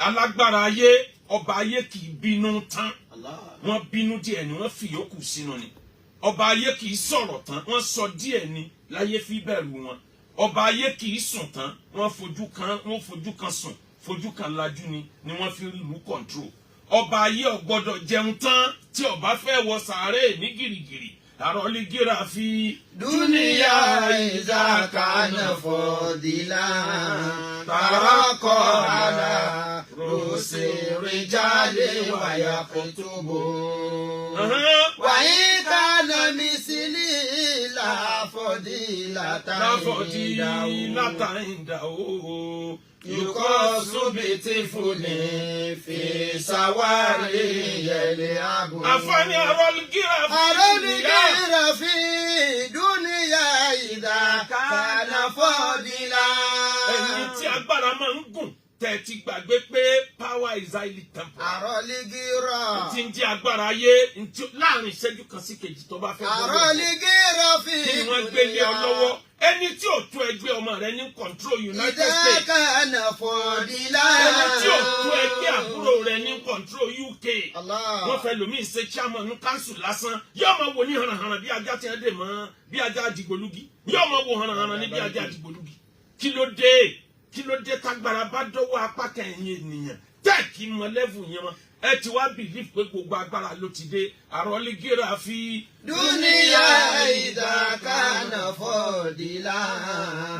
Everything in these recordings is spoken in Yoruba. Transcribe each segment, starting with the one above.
Alágbára ayé, ọba ayé kì í bínú tán. Allah. Wọ́n bínú díẹ̀ ni, wọ́n fi yòókù sínú ni. Ọba ayé kì í sọ̀rọ̀ tán, wọ́n sọ díẹ̀ ni láyé fi bẹ̀rù wọn. Ọba ayé kì í sùn tán, wọ́n fojú kan sùn, fojú kan lajú ni wọ́n fi rí ìlú control. Ọba ayé ò gbọ́dọ̀ jẹun tán tí ọba fẹ́ wọ sàárè ní gìrìgìrì àròlígìrà fi. دنيا إذا كان فضيلا ترقى على رؤوس الرجال ويخطب. وإن كان مثلي لا فضيلة láfọ̀dí عنده látàndà ó. يقاس بطفل في سواري يلعب. Àfààní àròlígìrà fi. أرى في دنيا إذا كان فضيلا. Ẹni tí agbára máa ń gùn, tẹ̀ ti gbàgbé pé power is highly temporary. Àrọ̀lígírà. Tí ń jẹ́ agbára ayé ntí láàrin ìṣẹ́jú kan sí kejì tó bá fẹ́ bọ́ lọ́wọ́. Àrọ̀lígírà fi Kí ni wọ́n gbé lé ọ lọ́wọ́? Ẹni tí ò tó ẹgbẹ́ ọmọ rẹ ní control United إذا States. كان فضيلا. Ẹni tí ò tó ẹgbẹ́ àbúrò rẹ ní control UK. Allah. Wọ́n fẹ́ lòmíì ṣe chairman council lásán, yóò máa wò ní hànàhànà bí ajá tí wọ́n dè mọ́, bí ajá dìgbòlugi. Yóò máa wò hànàhànà ní bí ajá dìgbòlugi. Kí ló dé? Kí ló dé tágbára bá dọ́wọ́ apá kẹyìn ènìyàn tẹ́ kí mọ level yẹn mọ́? Ẹ ti wá believe pé gbogbo agbára ló ti dé. Àròlígìrà fi. دنيا إذا كان فضيلا.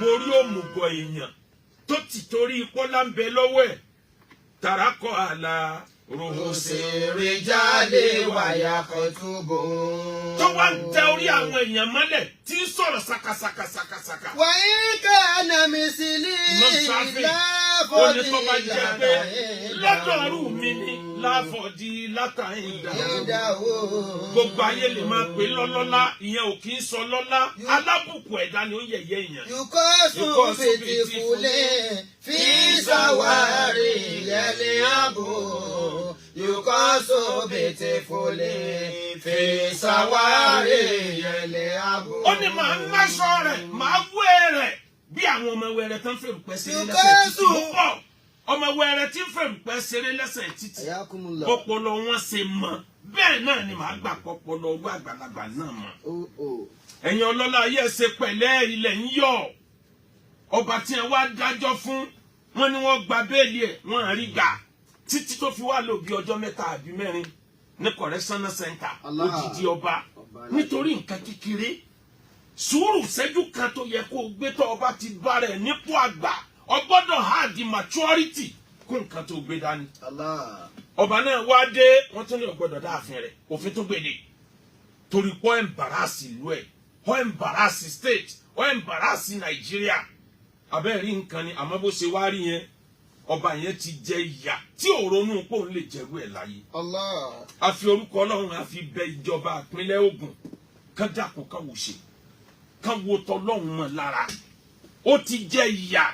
Mo rí òmùgọ̀ èèyàn tó ti torí pọ́lá ń bẹ lọ́wọ́ ẹ̀ tàràkọ́ àlà رؤوس ròhùnsẹ̀ الرجال ويخطب. tó wá ń tẹ orí àwọn èèyàn mọ́lẹ̀, tí ń sọ̀rọ̀ sakasakasakasaka. وإن كان مثلي Imam Shafi, لا ó ní tó bá jẹ́ pé فضيلة lọ́dọ̀ ọ̀rù mi ni láfọ̀dí látàyìndà. عنده. Gbogbo ayé lè máa pè lọ́lọ́lá, ìyẹn ò kì í sọ lọ́lá. Alábùkù ẹ̀dá ni ó ń yẹ̀yẹ́ èèyàn. يقاس يقاس بطفل في سواري يلعب. يقاس بطفل في سواري يلعب. Ó ní màá ń máṣọ rẹ̀, màá wé rẹ̀ bí àwọn ọmọ wẹrẹ tán fèrùpẹ́ ṣeré lẹ́sẹ̀ títì. Yùkọ́sù. Ó pọ̀ ọmọ wẹrẹ tí ń fèrùpẹ́ ṣeré lẹ́sẹ̀ títì. حياكم الله. Ọpọlọ wọn ṣe mọ bẹ́ẹ̀ náà ni màá gbà pọpọlọ ọgbà àgbàlagbà náà mọ. Oh, oh. Ẹ̀yin ọlọ́lá ayé, ẹ ṣe pẹ̀lẹ́, ilẹ̀ ń yọ̀. Ọba tí ẹ wá dájọ́ fún wọn ni wọ́n gba bail ẹ̀, wọ́n á rí gbà títí tó fi wá lò bí ọjọ́ 3 àbí 4 ní correctional center. Allah. Odidi ọba, Ọba. Nítorí nǹkan kékeré. Sùúrù ṣẹ́jú kan tó yẹ kó o gbé tó ọba ti bá rẹ̀ nípò àgbà, ọ gbọ́dọ̀ have the maturity kó nǹkan tó gbé dání. Allah. Ọba náà wá dé, wọ́n tún ní ọgbọ́dọ̀ dáàfin rẹ̀, òfin tó gbèdé torí pọ́ embarrass ìlú ẹ̀, ọ́ embarrass state, ọ́ embarrass Nàìjíríà. Abẹ́rẹ́ rí nǹkan ni. Àmọ́ bó ṣe wá rí yẹn, ọba yẹn ti jẹ ìyà tí ò ronú pé òun lè jẹrú ẹ̀ láyé. Allah. A fi orúkọ Ọlọ́run, a fi bẹ ìjọba ìpínlẹ̀ Ògùn, kán dákun, kán wò ṣe, kán wo tọlọ́run mọ́ lára. Ó ti jẹ ìyà,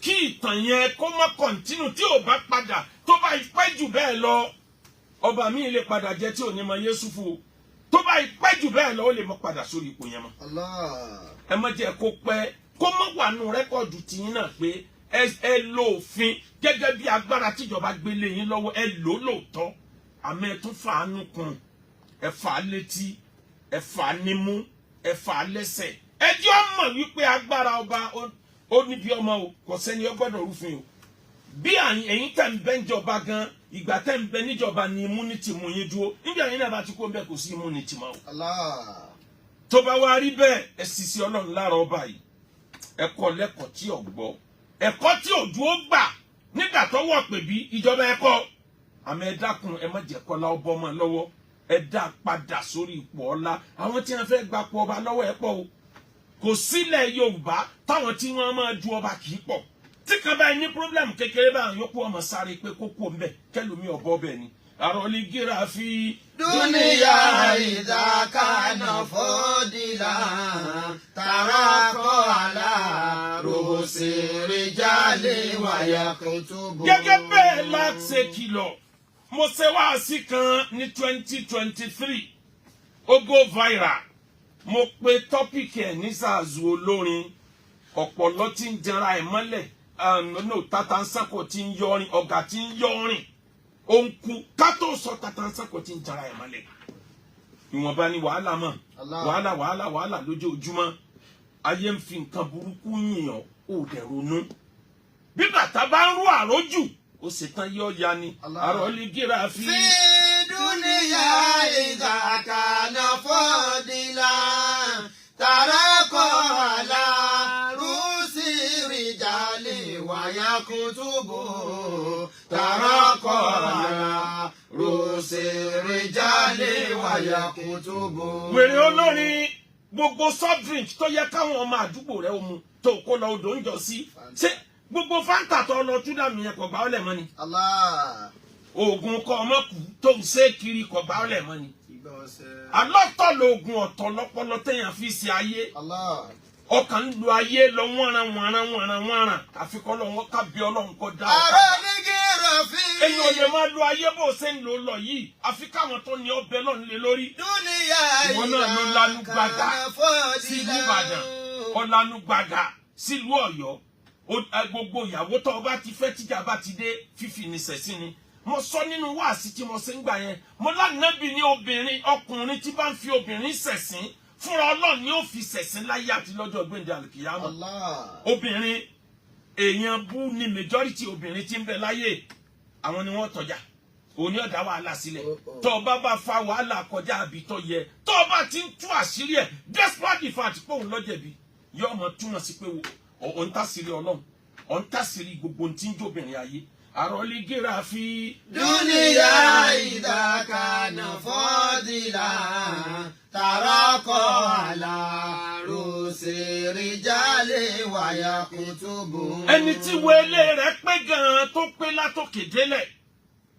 kí ìtàn yẹn kó má continue. Tí ò bá padà, tó bá pẹ́ jù bẹ́ẹ̀ lọ, ọba mi lè padà jẹ tí ò ní mọ Yéṣùfù o. Tó bá pẹ́ jù bẹ́ẹ̀ lọ, ó lè mọ padà sórí ipò yẹn mọ́. Allah. Ẹ má jẹ́ kó pẹ́, kó má wà nù record tiyín náà pé ẹ lo òfin gẹ́gẹ́ bí agbára tíjọba gbé lé yín lọ́wọ́. Ẹ lò ó lóòótọ́, àmọ́ ẹ tún fàánú kún, ẹ fà á létí, ẹ fà á nímú, ẹ fà á lẹ́sẹ̀. Ẹ jẹ́ ọ mọ̀ wípé agbára ọba ó níbi ọmọ o, kò sẹ́ni ó gbọ́dọ̀ rúfin o. Bí ẹ̀yin tẹ̀ ń bẹ níjọba gan, ìgbà tẹ̀ ń bẹ níjọba ni immunity mú yín dúró. Níbi ẹ̀yin náà bá ti kó ń bẹ, kò sí immunity mọ́ o. Allah. Tó bá wá rí bẹ́ẹ̀, ẹ sì sí Ọlọ́run lára ọba yìí. Ẹ̀kọ́ lẹ́kọ̀ọ́ tí ò gbọ́, ẹ̀kọ́ tí ò dúró gbà nígbà tó wọ̀ pè bí ìjọba ẹ̀kọ́. Àmọ́ ẹ dákun, ẹ má jẹ́ kọ́lá ọbọ̀ ọmọ lọ́wọ́. Ẹ dá padà sórí ipò ọlá. Àwọn tí wọ́n fẹ́ gbapò ọba lọ́wọ́ ẹ pọ̀ o. Kò sílẹ̀ Yorùbá táwọn tí wọ́n máa du ọba kì í pọ̀. Tí kan báyìí ní problem kékeré báyìí, yókù ọmọ sáré pé kókó ńbẹ kẹlòmí ọbọ bẹ́ẹ̀ ni àròlé gíra fi. دنيا إذا كان فضيلا ترقى على رؤوس الرجال ويخطب. Gẹ́gẹ́ bẹ́ẹ̀ la ṣe kìlọ̀, mo ṣe wáàsí kan ní 2023, ó go viral. Mo pe topic ẹ̀ ní Zàzù olórin ọ̀pọ̀lọ́ tí ń jẹra ẹ̀ mọ́lẹ̀. No, Tatansako ti ń yọrin, ọ̀gá ti ń yọrin, ó ń kú ká tó sọ. Tatansako ti ń jara ẹ̀ mọ́lẹ̀. Ìwọ̀nba ni wàhálà mọ̀. Allah. Wàhálà, wàhálà, wàhálà lójoojúmọ́. Ayé ń fi nǹkan burúkú yìnyín, ó dẹ̀ ronú. Bí bàtà bá ń rú àrójù, ó ṣetán yọ ya ni. Allah. Àròlé gíra fi. في دنيا إذا كان فاضلا ترقى على رؤوس رجال ويكتب، ترقى على رؤوس رجال ويكتب. Wèrè olórin, gbogbo soft drink tó yẹ káwọn ọmọ àdúgbò rẹ ó mu tó kó lọ odò ń jọ sí, ṣé gbogbo Fanta tó lọ tú dànù yẹn kò gbà ọ́ lẹ̀ mọ́ ni? Allah. Oògùn kọ́ ọmọ kù tó ń ṣe kiri kò gbà ọ́ lẹ̀ mọ́ ni? Ìgbà ọ̀sẹ̀. Alọ́tọ̀ lóògùn, ọ̀tọ̀ lọ́pọlọ téèyàn fi ṣe ayé. Allah. Ọkàn ń lo ayé lọ wọ́nran wọ́nran wọ́nran wọ́nran, àfikọ́ lọ́wọ́ kábí Ọlọ́run kọ́ dá ọ̀tá. Àròlígìrò fi. Èyàn ò lè máa lo ayé bó ṣe ń lò lọ yìí, àfi káwọn tó ní ọbẹ̀ lọ́n lé lórí. Dúníyà. Ìwọ náà ló lanu gbàgà sílùú Ìbàdàn, ọ̀lànú gbàgà sílùú Ọ̀yọ́. Gbogbo ìyàwó tó o bá ti fẹ́, tíjà bá ti dé, fífi ní sẹ̀sìn ni. Mo sọ nínú wáàsí tí mo ṣe ń gbà yẹn, mo lánàbì ní obìnrin, ọkùnrin tí bá ń fi obìnrin ṣẹ̀sín, fúnra Ọlọ́run ni ó fi ṣẹ̀sín láyé àti lọ́jọ́ gbẹ̀ndẹ̀ àlùkìyámọ̀. Allah. Obìnrin èèyàn bú ni majority obìnrin tí ń bẹ láyé. Àwọn ni wọ́n tọjà, òun ni ọ̀dà wàhálà sílẹ̀. Oh, oh. Tó o bá bá fa wàhálà kọjá àbí tó yẹ, tó o bá ti ń tú àṣírí ẹ̀ despite the fact pé òun lọ́jẹ̀bi, yóò mọ túmọ̀ sí pé òun tàṣírí Ọlọ́run, òun tàṣírí gbogbo ohun tí ń jóbìnrin ayé. Àròlé gíra fi. دنيا إذا كان فاضلا ترقى على رؤوس رجال ويكتب. Ẹni tí wọlé rẹ̀ pé gan-an, tó pé látòkè délẹ̀,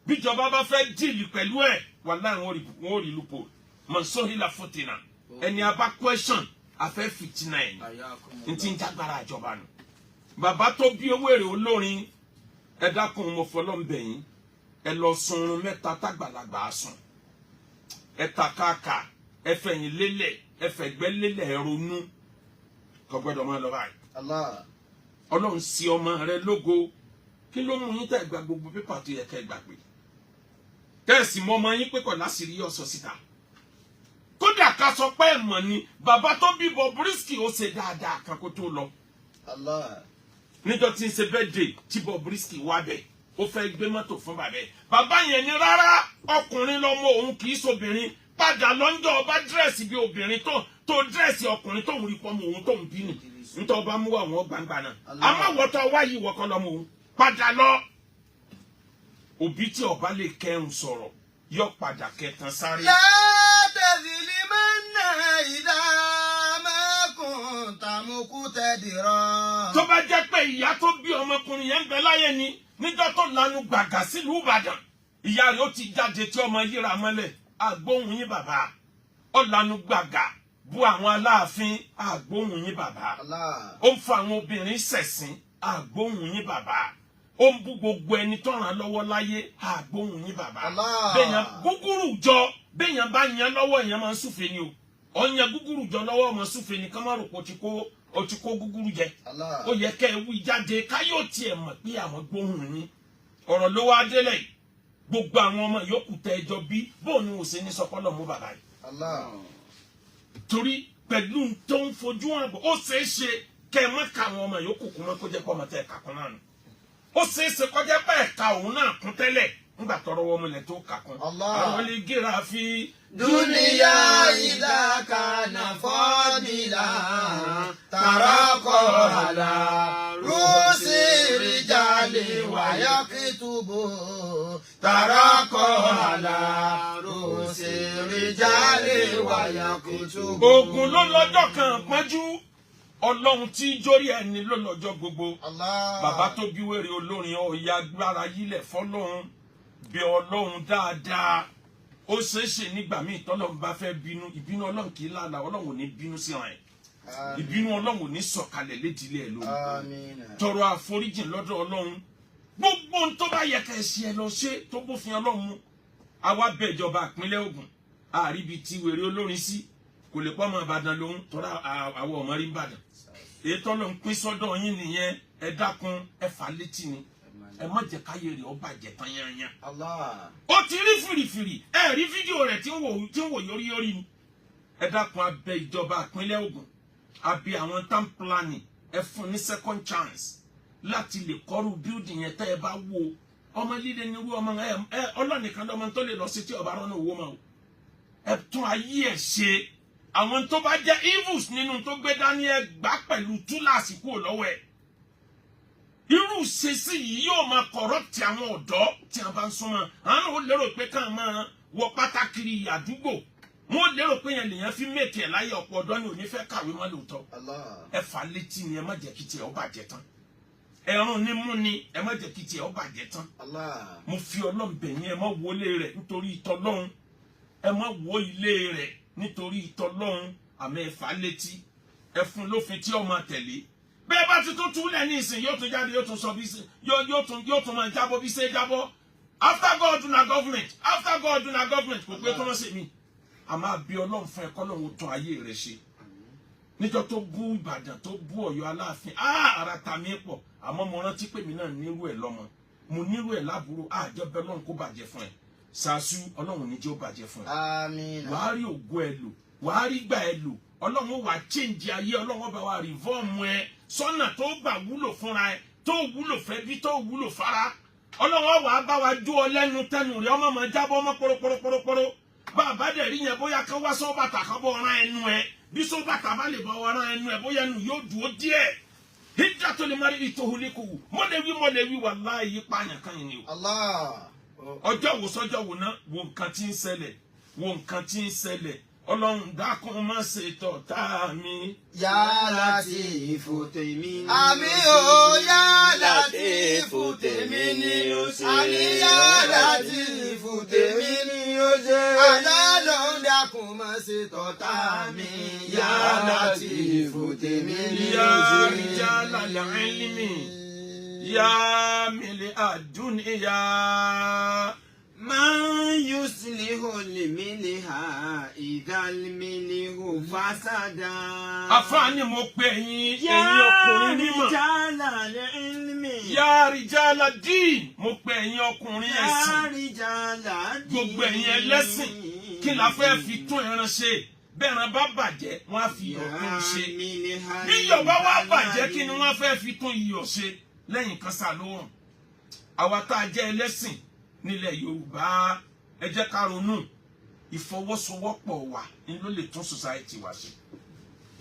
bíjọba bá fẹ́ deal pẹ̀lú ẹ̀, wàláhì, wọ́n ò rí loophole. Mọ̀nsóhìlà fòtìnà, ẹni a bá question, afẹ́ fìtínà ẹ̀ ní n ti ń jágbára àjọba nù. Bàbá tó bí owó èrè olórin, ẹ dákun, mo fọlọ́ ń bẹ̀ yín, ẹ lọ sunrun mẹ́ta tágbàlagbà sùn, ẹ ta káàkà, ẹ fẹ̀yìn lélẹ̀, ẹ fẹ̀gbẹ́ lélẹ̀, ẹ ronú. Kò gbọ́dọ̀ máa lọ báyìí. Allah. Ọlọ́run sí ọmọ rẹ lógo. Kí ló mú yín tẹ́ gba gbogbo pépà tó yẹ kẹ́ gbà pé tẹ́ẹ̀sì mọ ọmọ yín pé kò láṣìírí ọ̀sọ̀ síta? Kódà ká sọ pé ẹ̀ mọ̀ ni bàbá tó bí Bobrisky, ó ṣe dáadáa kan kó tó lọ. Allah. Níjọ́ tí ń ṣe birthday tí Bobrisky wá bẹ̀, ó fẹ́ gbé mọ́tò fún bàbá ẹ̀. Bàbá yẹn ní rárá, ọkùnrin lọmọ òun, kì í ṣobìnrin. Padà lọ́njọ́ ọba dress bí obìnrin, tó dress ọkùnrin tó ń rí pọ́nmọ òun tó ń bínú ntọ́ ọba mú àwọn gbangba náà. Allah. Àmọ́ wọ́tọ̀ wáyé, ìwọ kọ́ lọ́mọ òun, padà lọ. Òbí tí ọba lè kẹrùn sọ̀rọ̀ yọ padà kẹtàn sáré. لا تظلمن إذا ما كنت مقتدرا. Tó bá jẹ́ pé ìyá tó bí ọmọkùnrin yẹn ń bẹ láyé ni níjọ́ tó lanu gbàgà sílùú Ìbàdàn, ìyá rẹ̀ ó ti jáde tí ọmọ yíra mọ́lẹ̀. Àgbóhùn yín bàbá. Ó lanu gbàgà bú àwọn aláàfin, àgbóhùn yín bàbá. Allah. Ó ń fa àwọn obìnrin ṣẹ̀sín, àgbóhùn yín bàbá. Ó ń bú gbogbo ẹni tó ràn lọ́wọ́ láyé, àgbóhùn yín bàbá. Allah. Bẹ́ẹ̀yàn gúgúrú jọ, bẹ́ẹ̀yàn bá yan lọ́wọ́, èèyàn máa ń súfe ni o. Ọ̀yan gúgúrú jọ lọ́wọ́, ọmọ súfe ni, ká má rò pé o ti kó gúgúrú jẹ. Allah. Ó yẹ kẹ́ ẹ wí jáde káyọ̀ tiẹ̀ mọ̀ pé àwọn gbóhùn yín. Ọ̀rọ̀ ló wá délẹ̀ yìí. Gbogbo àwọn ọmọ yòókù tẹ ẹjọ́ bí, bóun ni ò ṣe ní sọpọ́lọ̀ mú bàbá yìí? Allah. Torí pẹ̀lú tó ń fojú hàn bọ̀, ó ṣeé ṣe kẹ́ ẹ má ka àwọn ọmọ yòókù kún mọ́, kó jẹ́ pé ọmọ tẹ́ ẹ kà kún náà nù. Ó ṣeé ṣe kọjá pé ẹ̀ka òun náà kún tẹ́lẹ̀ ńgbà tọrọ wọ́n múlẹ̀ tó kà kún. Allah. Àwọn lè gíra fi. دنيا إذا كان فاضلا ترقى على رؤوس الرجال ويكتب، ترقى على رؤوس الرجال ويكتب. Oògùn ló lọ́jọ́ kan pọ́njú, Ọlọ́run tí jórí ẹni ló lọ́jọ́ gbogbo. Allah. Bàbá tó bí wèrè olórin, ọ̀ya agbára yílẹ̀ fọlọ́run, bí Ọlọ́run dáadáa. Ó ṣeé ṣe nígbà míì tọ́lọ́run bá fẹ́ bínú, ìbínú Ọlọ́run kì í lálàá. Ọlọ́run ò ní bínú sí ọ̀rẹ́, ìbínú Ọlọ́run ò ní sọ̀kalẹ̀ létílé ẹ̀ lórí. Àmín. Tọrọ àforíjìn lọ́dọ̀ Ọlọ́run. Gbogbo ohun tó bá yẹ ká ẹ ṣe, ẹ lọ ṣe tó bófin Ọlọ́run mu. Àwa bẹ̀ ìjọba ìpínlẹ̀ Ògùn, àríbi tí wèrè olórin sí kò lè pọ́ ọmọ Ìbàdàn lòun tọ́ra àwọn ọmọ rí Ìbàdàn. Èyí tọ́lọ́ ń pín sọ́dọ̀ yín nìyẹn. Ẹ dákun, ẹ fà létí ni, ẹ má jẹ́ káyé rẹ̀ ó bàjẹ́ tán yányán. Allah. Ó ti rí fìrìfìrì, ẹ rí fídíò rẹ̀ tí ń wò yóríyórí ni. Ẹ dákun, abẹ ìjọba ìpínlẹ̀ Ògùn, abẹ àwọn town planning, ẹ fún ní second chance láti lè kọ́rù building yẹn. Tẹ́ ẹ bá wo ọmọ líle nírú ọmọ ẹ ẹ ọlọ́nìkan lọ́mọ tó lè lọ sí tí ọba rọ́nà owó mọ́ o. Ẹ tún ayé ẹ ṣe. Àwọn tó bá jẹ́ evils nínú tó gbé dání, ẹ gbà pẹ̀lú túláàsì kúrò lọ́wọ́ ẹ̀. Irú ṣesí yìí yóò máa corrupt àwọn ọ̀dọ́ tí a bá ń súnmọ́. Àwọn náà ó lérò pé káà máa wọ pátákiri àdúgbò, wọn ó lérò pé yẹn lèèyàn fi mèkì ẹ̀ láyé. Ọ̀pọ̀ ọ̀dọ́ ni ò ní fẹ́ kàwé mọ́ lóòótọ́. Allah. Ẹ fà létí ni, ẹ má jẹ́ kí tiẹ̀ ó bàjẹ́ tán. Ẹ̀rùn ní mú ni, ẹ má jẹ́ kí tiẹ̀ ó bàjẹ́ tán. Allah. Mo fi Ọlọ́run bẹ̀ yín, ẹ má wọlé rẹ̀ nítorí ìtọ́lọ́run, ẹ má wọ ilé rẹ̀ nítorí ìtọ́lọ́run. Àmọ́ ẹ fà létí, ẹ fún lófin tí ó máa tẹ̀lé. Bẹ́ẹ̀ bá ti tún túlẹ̀ ní ìsìn, yóò tún jáde, yóò tún sọ bí yóò tún máa jábọ́ bí ṣe jábọ́. After God na government, after God na government. Kò pé tó wọ́n ṣe mí. A máa bí Ọlọ́run fún ẹ, kọ́ lóun tún ayé rẹ̀ ṣe. Níjọ́ tó bú Ìbàdàn, tó bú Ọ̀yọ́ Aláàfin, ara ta mí pọ̀. Àmọ́ mo rántí pé mi náà nírú ẹ̀ lọ́mọ, mo nírú ẹ̀ lábúrò. Àjọ bẹ Ọlọ́run kó bàjẹ́ fún ẹ. Sàásù, Ọlọ́run níjẹ́ ó bàjẹ́ fún ẹ. Àmín. Wàá rí ògo ẹ lò, wàá rí gbà ẹ lò. Ọlọ́run ó wà change ayé, Ọlọ́run ó bá wa reform ẹ sọ́nà tó gbà wúlò fúnra ẹ, tó wúlò fẹ́ bí, tó wúlò fara. Ọlọ́run ó wà bá wa jó ọ lẹ́nu, tẹnu rẹ ọmọ máa jábọ́ ọmọ pòròpòròpòrò. Bá a bá dẹ̀ rí yẹn, bóyá kán wá sọ́bàtà kan bọ́ ọ̀ràn ẹnu ẹ. Bí sọ́bàtà bá lè bọ́ ọ̀ràn ẹnu ẹ, bóyá ẹnu yóò dúró díẹ̀. Hijja tó lè má rí ìtòhùlíkù. Mo lè wí, wàláhì, pààyàn kan yìí ni o. Allah. Ọjọ́ wo sọ́jọ́ wo ná? Wo nǹkan tí ń ṣẹlẹ̀, wo nǹkan tí ń ṣẹlẹ̀. Ọlọ́run dákun, má ṣe tọ̀tá mi. Ya Latifu. Tèmi ni. Àmín o, Ya Latifu, tèmi ni ó ṣe. Àmín, Ya Latifu, tèmi ni ó ṣe. Ọlọ́run dákun, má ṣe tọ̀tá mi. Ya Latifu, tèmi ni ó Ya ṣe. rijala al-ilmi, ya mili ad-dunya. من يصلح الملح إذا الملح فسدا. Àfáàní, mo pè yín, ẹ̀yin ọkùnrin mímọ́. رجال العلم. Ya rijala din, mo pè ẹ̀yin ọkùnrin يا ẹ̀sìn. رجال الدين. Gbogbo ẹ̀yin ẹlẹ́sìn, kí la fẹ́ fi tún ẹran ṣe? Bẹ́ẹ̀ran bá bàjẹ́, wọ́n á fi iyọ̀ tún ṣe. Bí iyọ̀ bá wá bàjẹ́, kí ni wọ́n fẹ́ fi tún iyọ̀ ṣe lẹ́yìn kan sá lóhùn? Àwa tá a jẹ́ ẹlẹ́sìn nílẹ̀ Yorùbá, ẹ jẹ́ ká ronú. Ìfọwọ́sowọ́pọ̀ wa ni ló lè tún society wa ṣe.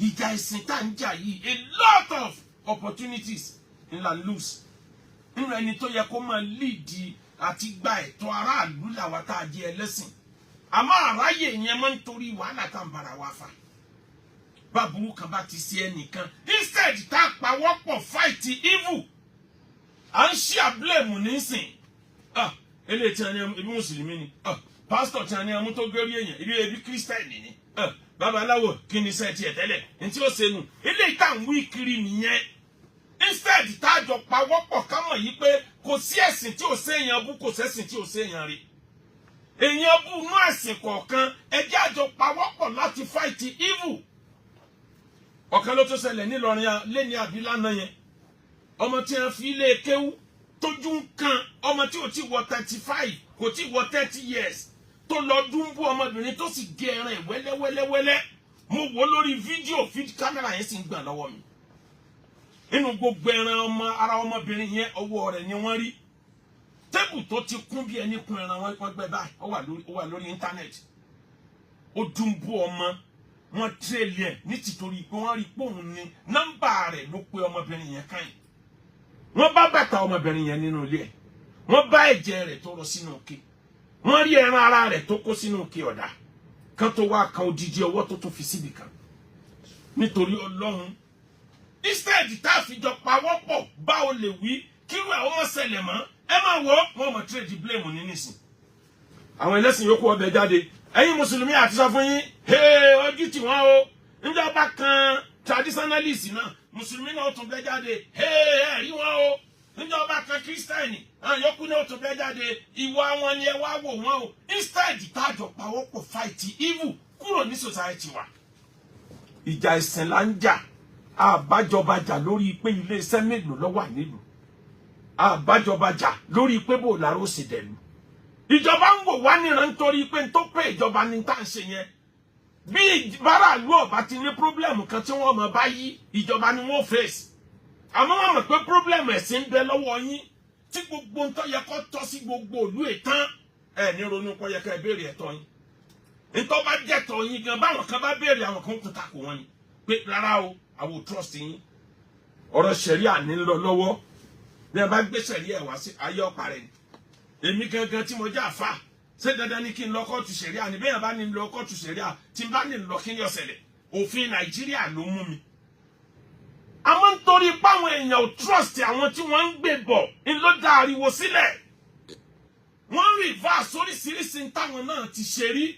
Ìjà ẹ̀sìn tá à ń jà yìí, a lot of opportunities ńlá lose nínú. Ẹni tó yẹ kó máa lead àti gba ẹ̀tọ́ aráàlú làwa tá a jẹ́ ẹlẹ́sìn, àmọ́ àráyè yẹn máa ń torí wàhálà tá à ń bára wa fà. Báburú kan bá ti ṣe ẹnìkan, instead tá a pawọ́pọ̀ fight evil, à ń ṣí àblẹ̀mù nísìn. Ah, eléyìí tí a ní, ebi mùsùlùmí ni. Ah, pásítọ̀ tí a ní amú tó gbérí èèyàn, ebi kírísítẹ́nì ni. Ah, babaláwo, kí ni sẹ́ẹ̀ tiẹ̀ tẹ́lẹ̀ ní tí ó ṣe nù? Eléyìí tá à ń wí kiri nìyẹn. Instead tá a jọ pawọ́pọ̀, ká mọ̀ yìí pé kò sí ẹ̀sìn tí ò séèyàn bú, kò sẹ́sìn tí ò séèyàn rí. Èèyàn bú inú ẹ̀sìn kọ̀ọ̀kan, ẹ jẹ́ àjọ pawọ́pọ̀ láti fight evil. Ọ̀kan ló tún ṣẹlẹ̀ nílọrin lẹ́ni àbí lánàá yẹn. Ọmọ tí wọ́n fi ilé kéwú tójú ń kan, ọmọ tí ò tí wọ 35, kò tí wọ 30 years, tó lọ dúnbú ọmọbìnrin, tó sì gé ẹran ẹ̀ wẹ́lẹ́wẹ́lẹ́wẹ́lẹ́. Mo wò lórí fídíò, fídíò kámẹ́rà yẹn sì ń gbà lọ́wọ́ mi. Nínú gbogbo ẹran ọmọ ara ọmọbìnrin yẹn, ọwọ́ rẹ̀ ni wọ́n rí. Tébù tó ti kún bí ẹni kún ẹran, wọn gbẹ báyìí. Ó wà lórí íńtánẹ́ẹ̀tì. Ó dúnbú ọmọ wọn, tírèlì ẹ̀ ní tìtorí pé wọ́n rí pòun ní nọ́mbà rẹ̀ ló pe ọmọbìnrin yẹn káyìn. Wọ́n bá bàtà ọmọbìnrin yẹn nínú ilé ẹ̀, wọ́n bá ẹ̀jẹ̀ rẹ̀ tó rọ sínú òkè, wọ́n rí ẹran ara rẹ̀ tó kó sínú òkè ọ̀dà kan, tó wá kan odidi ọwọ́ tó tún fi síbì kan. Nítorí Ọlọ́run, instead tá a fi jọ pawọ́pọ̀ báwo lè wí kírú ẹ̀ ọmọ ṣẹlẹ̀ mọ́, ẹ máa wọ́ wọn mọ̀ trade blame ní nísìn. Àwọn ẹlẹ́sìn yòókù ọbẹ̀ jáde, ẹ̀yin mùsùlùmí àti sọ fún yín, hey, ojú tì wọ́n o. Níjọba kan traditionalist náà, mùsùlùmí náà tún bẹ́ jáde, hey, ẹ rí wọn o. Níjọba kan kírísítẹ́nì, àwọn yòókù náà tún bẹ́ jáde, ìwà wọn ni ẹ wá wò wọn o. Instead tá a jọ pawọ́pọ̀ fight evil kúrò ní society wa, ìjà ìsìn là ń jà. Àbájọba jà lórí pé iléeṣẹ́ mélòó ló wà nílùú. Àbájọba jà lórí pé bò lára ó sì dẹ̀lú. Ìjọba ń wò wá níran nítorí pé n tó pé ìjọba ní tá à ń ṣe yẹn. Bí báràlú ọba ti ní problem kan tí wọ́n mọ̀ bá yí, ìjọba ni wọ́n fèsì. Àmọ́ wọ́n mọ̀ pé problem ẹ̀sìn ń bẹ lọ́wọ́ yín, tí gbogbo ń tọ́ yẹ kó tọ́ sí gbogbo ìlú ìtàn, ẹ̀ ní ronú kó yẹ ká ẹ béèrè ẹ̀tọ́ yín. Ntọ́ bá jẹ́tọ̀ yín gan, báwọn kan bá béèrè, àwọn kan tó takò wọn ni pé rárá o, àwọn ò trust yín. Ọ̀rọ̀ sẹ̀ríà ní ń lọ lọ́wọ́. Bí ẹ bá gbé sẹ̀ríà wá sí ayé, ọ̀pá rẹ̀ ni. Èmi gangan tí mo jẹ́ àfà, ṣé dandan ni kí n lọ kóòtù sẹ̀ríà ni? Bẹ́ẹ̀ bá ní lọ kóòtù sẹ̀ríà, tí n bá ní lọ, kí ni ó ṣẹlẹ̀? Òfin Nàìjíríà ló mú mi. Àmọ́ nítorí páwọn èèyàn ò trust àwọn tí wọ́n ń gbé bọ̀ ń ló dá ariwo sílẹ̀. Wọ́n reverse oríṣiríṣi táwọn náà ti ṣe rí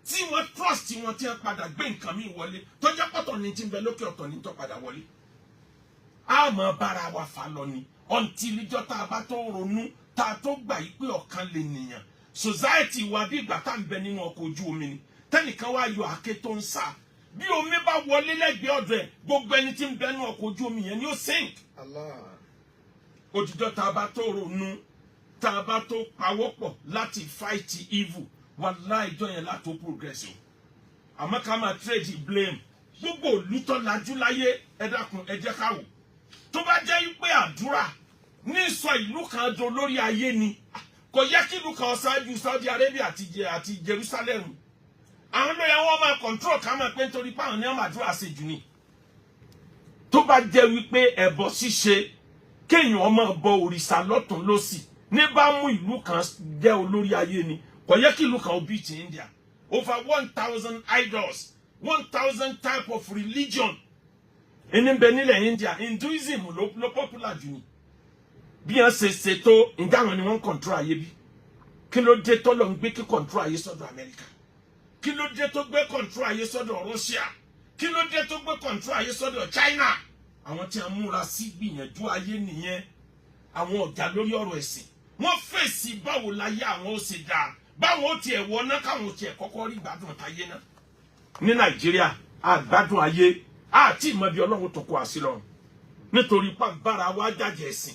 tí wọ́n trust wọn, tí wọ́n padà gbé nǹkan míì wọlé tó jẹ́ pọ̀tọ̀ ní ti ń bẹ lókè, ọ̀tọ̀ ní tó padà wọlé. A máa bára wa fà lọ ni until ìjọ tá a bá tó ronú, tá a tó gbà yí pé ọ̀kan lè nìyàn. Society wa, bí ìgbà tá à ń bẹ nínú ọkọ̀ ojú omi ni, tẹnìkan wá yọ àáké tó ń sá. Bí omi bá wọlé lẹ́gbẹ̀ẹ́ ọ̀dọ̀ ẹ̀, gbogbo ẹni tí ń bẹ nínú ọkọ̀ ojú omi yẹn ni ó sink. Allah. Òjijọ́ tá a bá tó ronú, tá a bá tó pawọ́pọ̀ láti fight evil, wàláhì, ìjọ yẹn látó progress o. Àmọ́ ká máa trade blame, gbogbo olùtọ́ lajú láyé, ẹ dákun, ẹ jẹ́ ká wò. Tó bá jẹ́ pé àdúrà ní sọ ìlú kan do lórí ayé ni, kò yẹ kí ìlú kan ṣáájú Saudi Arabia àti Jerusalem. Àwọn ló yẹ wọ́n máa control, ká máa pé nítorí páwọn ní wọ́n máa àdúrà ṣe jù ni. Tó bá jẹ́ wípé ẹbọ ṣíṣe, kéèyàn máa bọ òrìṣà lọ́tún lọ́sì ní bá mú ìlú kan jẹ́ olórí ayé ni, kò yẹ kí ìlú kan ó beat India. Over 1,000 idols, 1,000 type of religion ẹni bẹ nílẹ̀ India. Hinduism ló popular jù ni. Bí wọ́n ṣe ṣètò ǹjẹ́ àwọn ni wọ́n ń control ayé bí? Kí ló dé tọ́lọ̀ ń gbé kí control ayé sọ́dọ̀ Amẹ́ríkà? Kí ló dé tó gbé control ayé sọ́dọ̀ Russia? Kí ló dé tó gbé control ayé sọ́dọ̀ China? Àwọn tí a múra sí gbìyànjú ayé nìyẹn. Àwọn ọ̀gá lórí ọ̀rọ̀ ẹ̀sìn, wọ́n fèsì báwo láyé àwọn ó ṣe dáa, báwọn ó tiẹ̀ wọná, káwọn ó tiẹ̀ kọ́kọ́ rí ìgbádùn táyé náà. Ní Nàìjíríà, àgbádùn ayé àti ìmọ̀ bí Ọlọ́run tó kó àsí lọ́rùn nítorí pàǹbára wa jàjẹ̀ ẹ̀sìn.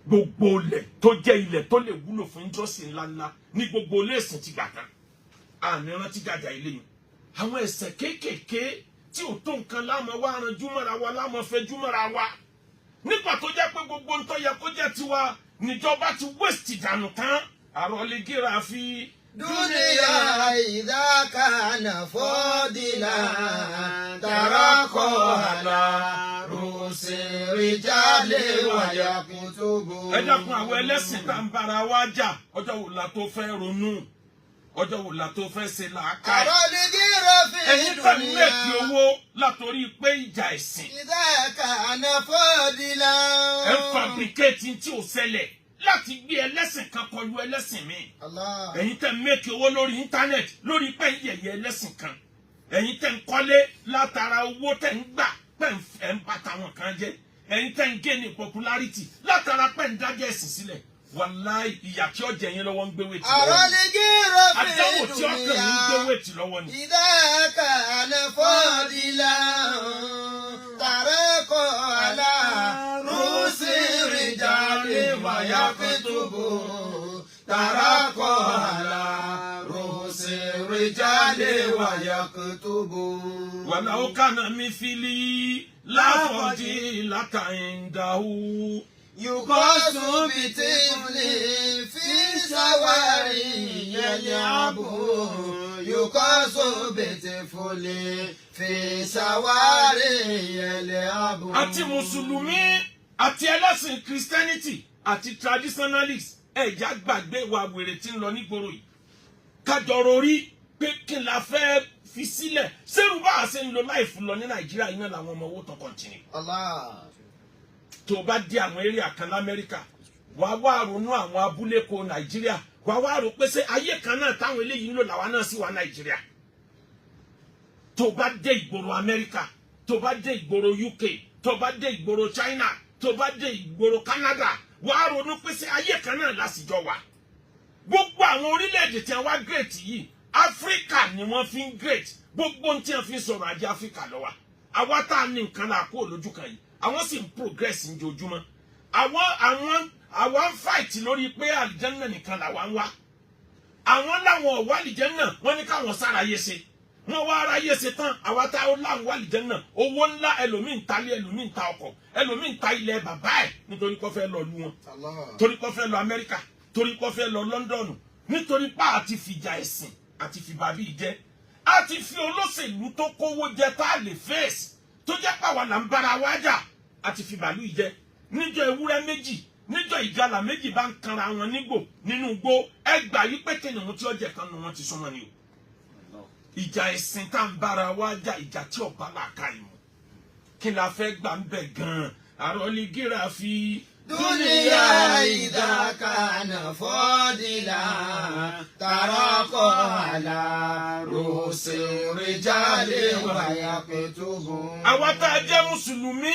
Gbogbo ilẹ̀ tó jẹ́ ilẹ̀ tó lè wúlò fún industry ńláńlá ní gbogbo ilé ìsìn ti gbà tán. Àní rántí jàjà ilé yìí. Àwọn ẹ̀ṣẹ̀ kéékèèké tí ò tó nǹkan láàmú wa ranjú mọ́ra wa, láàmú fẹjú mọ́ra wa, nígbà tó jẹ́ pé gbogbo ń tó yẹ kó jẹ́ tiwa níjọba ti waste dànù tán. Àròlé gíra fi. دنيا إذا كان فاضلا ترقى على رؤوس الرجال ويكتب. Ẹ dákun, àwọn ẹlẹ́sìn tá ń bára wa jà, ọjọ́ wo la tó fẹ́ ronú? Ọjọ́ wo la tó fẹ́ ṣe làákàyè? àròlé gíra fi Ẹ̀yin fẹ́ دنيا make owó látòrí pé ìjà ẹ̀sìn. إذا كان فاضلا. Ẹ ń fabricate tí ò ṣẹlẹ̀ láti gbé ẹlẹ́sìn kan kọlu ẹlẹ́sìn míì. Allah. Ẹ̀yin tẹ́ ń make owó lórí internet lórí pé ń yẹ̀yẹ́ ẹlẹ́sìn kan, ẹ̀yin tẹ́ ń kọ́lé látara owó tẹ́ ń gbà pé ẹ̀ ń bá tàwọn kan jẹ́, ẹ̀yin tẹ́ ń gain popularity látara pé ń dájọ́ ẹ̀sìn sílẹ̀, wàláì, ìyà tí ó jẹ yín lọ́wọ́ ń gbé weight lọ́wọ́ ni. Àròlé gíra fi Àdánwò tí ó kàn yín ń gbé دنيا weight lọ́wọ́ ni. إذا كان فاضلا ترقى على رؤوس الرجال ويكتب، ترقى على رؤوس الرجال ويكتب. ولو كان مثلي لا فضيلة عنده. يقاس بطفل في شوارع يلعب، يقاس بطفل في شوارع يلعب. Àti mùsùlùmí àti ẹlẹ́sìn Christianity àti traditionalist, ẹ̀já gbàgbé wa wèrè tí ń lọ nígboro yìí, kájọ rorí pé kí n la fẹ́ fi sílẹ̀ sẹ́rù bá a ṣe ń lo life lọ ní Nàìjíríà yìí náà làwọn ọmọ owó tó continue. Allah. Tó o bá dé àwọn area kan l'Amẹ́ríkà, wàá wá ronú àwọn abúlé ko Nàìjíríà, wàá wá rò pé ṣé ayé kan náà táwọn eléyìí ń lò làwa náà sì wà Nàìjíríà. Tó o bá dé ìgboro Amẹ́ríkà, tó o bá dé ìgboro UK, tó o bá dé ìgboro China, tó o bá dé ìgboro Canada, wàá ronú pé ṣé ayé kan náà lásìjọ wà. Gbogbo àwọn orílẹ̀-èdè tí wọ́n wá great yìí, Áfíríkà ni wọ́n fi ń great. Gbogbo ohun tí wọ́n fi ń sọ̀rọ̀ ajé, Áfíríkà ló wà. Àwa tá a ní nǹkan là kó lójú kan yìí, àwọn sì ń progress ní ojoojúmọ́. Àwọn àwa ń fight lórí pé àlìjẹ́nà nìkan làwa ń wá. Àwọn láwọn ọ̀wá àlìjẹ́nà, wọ́n ní káwọn sára yé ṣe, wọ́n wá ara yé ṣe tán. Àwa tá a láwọn wá àlìjẹ́nà, owó ńlá, ẹlòmíì ń talé, ẹlòmíì ń ta ọkọ̀, ẹlòmíì ń ta ilẹ̀ bàbá ẹ̀ nítorí kó fẹ́ lọ lu wọn, torí kó fẹ́ lọ Amẹ́ríkà, torí kó fẹ́ lọ London, nítorí pa àti fìjà ẹ̀sìn àti fìbàbí jẹ́, àti fi olóṣèlú tó kówó jẹ tá a lè fèsì, tó jẹ́ pàwọn là ń bára wa jà, àti fi bàálù jẹ. Níjọ́ ewúrẹ́ méjì, níjọ́ ìgalà méjì bá ń kanra wọn nígbò nínú igbó, ẹ gbà yí pé kìnìún tí ó jẹ kan nu wọn ti súnmọ́ ni o. Ìjà ẹ̀sìn tá ń bára wa jà, ìjà tí ọba làákà ìmọ̀, kí la fẹ́ gbà ń bẹ̀ gan-an? Àròlé gíra fi. دنيا إذا كان فاضلا ترقى على رؤوس الرجال ويكتب. Àwa tá a jẹ́ mùsùlùmí,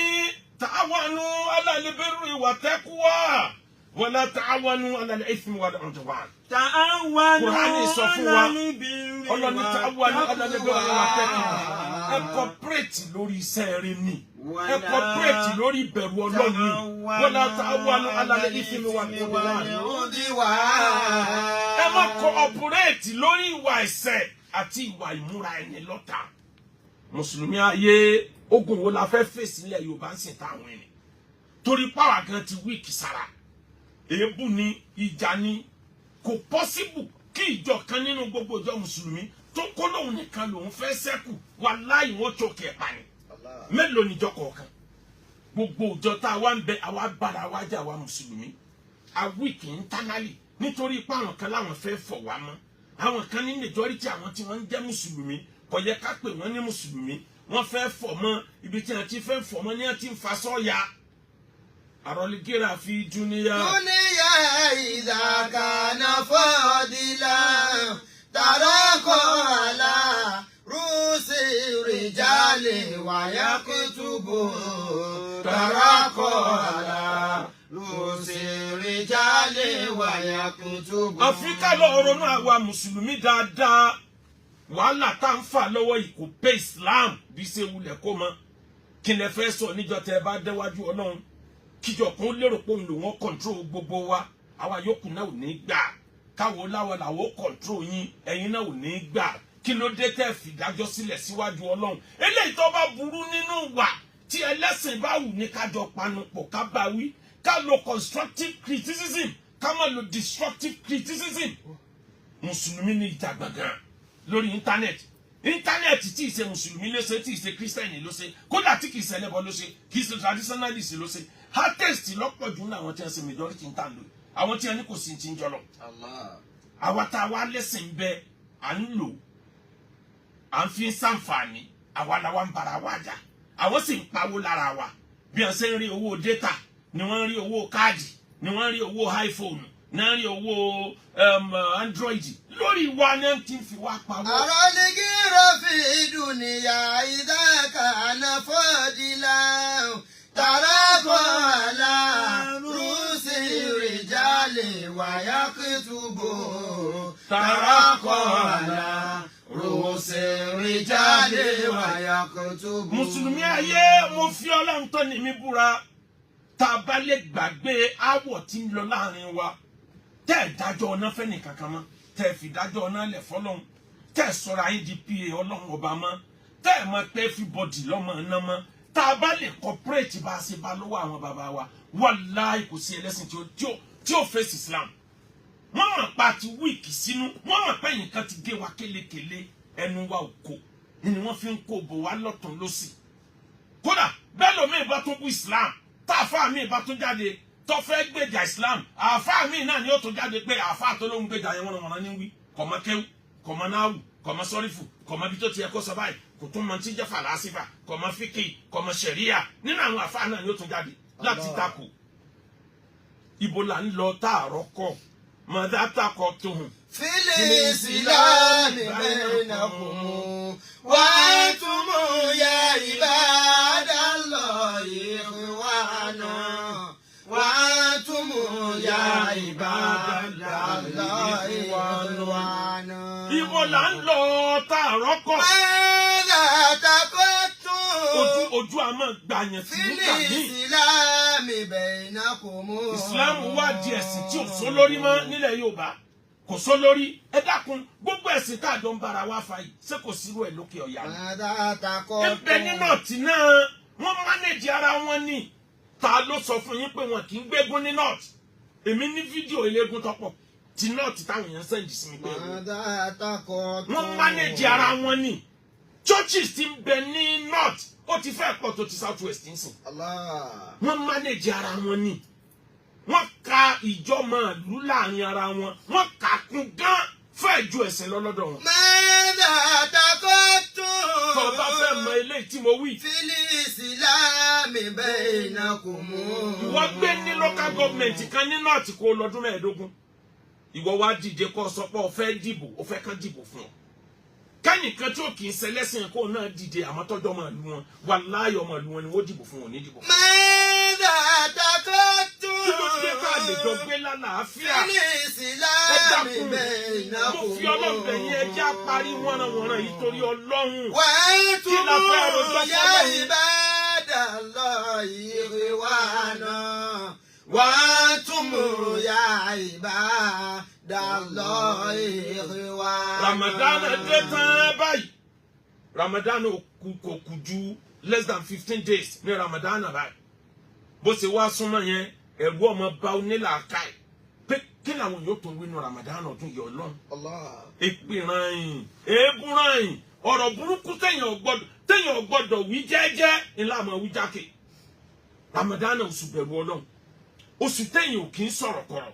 تعاونوا على البر والتقوى ولا تعاونوا على الإثم والعدوان. تعاونوا Kùránì sọ fún wa, على البر Ọlọ́ni تعاونوا على البر والتقوى. Ẹ cooperate lórí iṣẹ́ rẹ ni, ẹ cooperate lórí ìbẹ̀rù Ọlọ́run ni. ولا تعاونوا على الإثم والعدوان. Ẹ má cooperate lórí ìwà ẹ̀ṣẹ̀ àti ìwà ìmúra ẹni lọ́tà. Mùsùlùmí ayé, ogun wo la fẹ́ fèsì ilẹ̀ Yorùbá ń sìn táwọn ẹni torí power gan ti weak sára? Èébú ni, ìjà ni. Kò possible kí ìjọ kan nínú gbogbo ìjọ mùsùlùmí tó kó lóun nìkan lòun fẹ́ sẹ́kù. Wàláhì, wọ́n tó kẹ̀ pa ni. Mélòó níjọ kọ̀ọ̀kan? Gbogbo ìjọ tá a wá ń bẹ, àwa bára wa jà. Wa mùsùlùmí a weak internally nítorí pé àwọn kan láwọn fẹ́ fọ̀ wá mọ́. Àwọn kan ní majority àwọn tí wọ́n ń jẹ́ mùsùlùmí, kò yẹ ká pè wọ́n ní mùsùlùmí. Wọ́n fẹ́ fọ̀ mọ́. Ibi tí wọ́n ti fẹ́ fọ̀ mọ́ ní wọ́n ti ń fa sọ́ọ̀yà. Àròlígẹ́rà fi dúníyà. دنيا إذا كان فاضلا ترقى على رؤوس الرجال ويكتب. ترقى على رؤوس الرجال ويكتب. Àfi ká lọ ronú, àwa mùsùlùmí dáadáa. Wàhálà tá à ń fà lọ́wọ́ yìí kò pé Islam bí ṣe wulẹ̀ kó mọ. Kí lẹ fẹ́ sọ níjọ́ tẹ́ ẹ bá déwájú Ọlọ́run? Kíjọ kan lérò pé òun lò wọ́n control gbogbo wa, àwa yòókù náà ò ní gbà. Káwo láwa làwọ̀ control yín, ẹ̀yin náà ò ní gbà. Kí ló dé tẹ́ fìdájọ́ sílẹ̀ síwájú Ọlọ́run? Eléyìí tó bá burú nínú wà tí ẹlẹ́sìn bá wù ní kájọ panupọ̀ ká bá wí, ká lo constructive criticism, ká má lo destructive criticism. Mùsùlùmí ní ìjà gbọ̀ngàn lórí íńtánẹ́ẹ̀tì. Íńtánẹ́ẹ̀tì tí ì ṣe mùsùlùmí ló ṣe, tí ì ṣe kírísítẹ́nì ló ṣe, kódà tí kì í ṣe ẹlẹ́bọ ló ṣe, kì í ṣe traditionalist ló ṣe. Atheist lọ́pọ̀ jù ní àwọn tí wọ́n ṣe majority ń tà lò, àwọn tí wọ́n ní kò sí ti ń jọlọ. Àwa tá a wá lẹ́sìn bẹ, à ń lò, à ń fi ń sàǹfààní, àwa la wá ń bara wa jà. Àwọn sì ń pawó lára wa. Bí wọ́n ṣe ń rí owó data ni wọ́n ń rí owó káàdì, ni wọ́n ń rí owó iPhone, ní wọ́n ń rí owó Android lórí wa ní wọ́n ti ń fi wá pawó. أرى في دنيا إذا كان فاضلا ترقى على رؤوس الرجال ويكتب. ترقى على رؤوس الرجال ويكتب. Mùsùlùmí ayé, mo fi Ọlọ́run tó ní mi búra, tá a bá lè gbàgbé aáwọ̀ tí ń lọ láàrin wa, tẹ́ ẹ̀ dájọ́ ọ̀nà fẹ́ni kankan mọ́, tẹ́ ẹ̀ fi dájọ́ ọ̀nà lẹ̀ fọlọ́run, tẹ́ ẹ̀ sọ̀rọ̀ ayé di pa Ọlọ́run ọba mọ́, tẹ́ ẹ̀ mọ̀ pé everybody lọ́mọ iná mọ́, tá a bá lè cooperate bá a ṣe bá lọ́wọ́ àwọn bàbá wa, wàláhì, kò sí ẹlẹ́sìn tí ó face Islam. Wọ́n mọ̀ pa ti weak sínú, wọ́n mọ̀ pé nǹkan ti gé wa kélekèle, ẹnu wa ò kò ni wọ́n fi ń kó bò wá lọ́tún lọ́sì. Kódà bẹ́ẹ̀ lómi ìbá tún bú Islam, tá àfáà mi ìbá tún jáde tó fẹ́ gbèjà Islam, àfáà mi náà ni ó tún jáde pé àfáà tó ló ń gbèjà yẹn, wọ́n ní wí kọ̀mọ́ kéwú, kọ̀mọ́ náwù, kọ̀mọ́ sọ́rífù, kọ̀mọ́ bí tó ti yẹ kó sọ báyìí, kò tún mọ tí jẹ́ fàlásífà, kọ̀mọ́ fíkì, kọ̀mọ́ sẹ̀ríà. Nínú àwọn àfáà náà ni ó tún jáde láti takò. Ibo là ń lọ táàrọ́ kọ́ mọ̀dá takọ̀ tó hùn. في الإسلام بينكم وأنتم يا عباد الله إخوانا. وأنتم يا عباد الله إخوانا. Ibo là ń lọ táàrọ́ kọ́. ماذا تقتم Ojú ojú àmọ́ gbàyàn tí nígbà في míì. الإسلام بينكم. Islam wá di ẹ̀sìn tí ò só lórí mọ́ nílẹ̀ Yorùbá, kò só lórí. Ẹ dákun, gbogbo ẹ̀sìn tá a jọ ń bára wa fa yìí, ṣé kò sírú ẹ̀ lókè ọ̀yà ni? ماذا Ẹ bẹ ní تقولون؟ North náà, wọ́n manage ara wọn ní. Ta ló sọ fún yín pé wọn kì í gbégún ní North? Èmi ní fídíò eléégún tọ́pọ̀ ti North táwọn èèyàn send sí mi pé ẹ wò. ماذا تقولون؟ Wọ́n manage ara wọn ní. Churches ti ń bẹ ní North, ó ti fẹ́ pọ̀ tó ti South West ń sìn. Allah. Wọ́n manage ara wọn ní. Wọ́n ka ìjọmọ̀ ìlú láàrin ara wọn, wọ́n kà á kún gán fẹ́ẹ̀ ju ẹ̀sìn lọ lọ́dọ̀ wọn. ماذا تقولون؟ Tó o bá fẹ́ mọ eléyìí tí mo wí, في الإسلام بينكم. Ìwọ gbé ní local government kan ní North kó o lọ́dún 15, ìwọ wá dìde kó o sọ pé o fẹ́ dìbò, o fẹ́ kán dìbò fún ọ, kẹ́nìkan tí ó kì í ṣẹlẹ́sìn kó o náà dìde, àmọ́ tọ́jọ́ ọmọ ìlú wọn, wà láàyò ọmọ ìlú wọn ni wọ́n dìbò fún wọn, ní dìbò fún. ماذا Kí ló dé tá a lè jọ تقولون؟ gbé lálàáfíà? في Ẹ الإسلام dákun, بينكم. mo fi Ọlọ́run bẹ̀ yín, ẹ jẹ́ á parí wọ́nranwọ̀nran yìí torí Ọlọ́run. وأنتم Kí la fẹ́ rojọ́ يا fọ́lọ́run? عباد الله إخوانا، وأنتم يا عباد الله إخوانا. Ramadan dé tán báyìí. Ramadan ò kù, kò kù ju less than 15 days ní Ramadan báyìí. Bó ṣe wá súnmọ́ yẹn, ẹ̀rú ọmọ bá onílàákàyè pé kí làwọn yóò tún wí nu Ramadan ọdún yìí, Ọlọ́run? Allah. Èpè ràn-ín, èébú ràn-ín, ọ̀rọ̀ burúkú téèyàn ò gbọ́dọ̀ wí jẹ́jẹ́ ńlá àmọ́ wí jákè. Ramadan, oṣù bẹ̀rù Ọlọ́run, oṣù téèyàn ò kí ń sọ̀rọ̀ kọ̀rọ̀,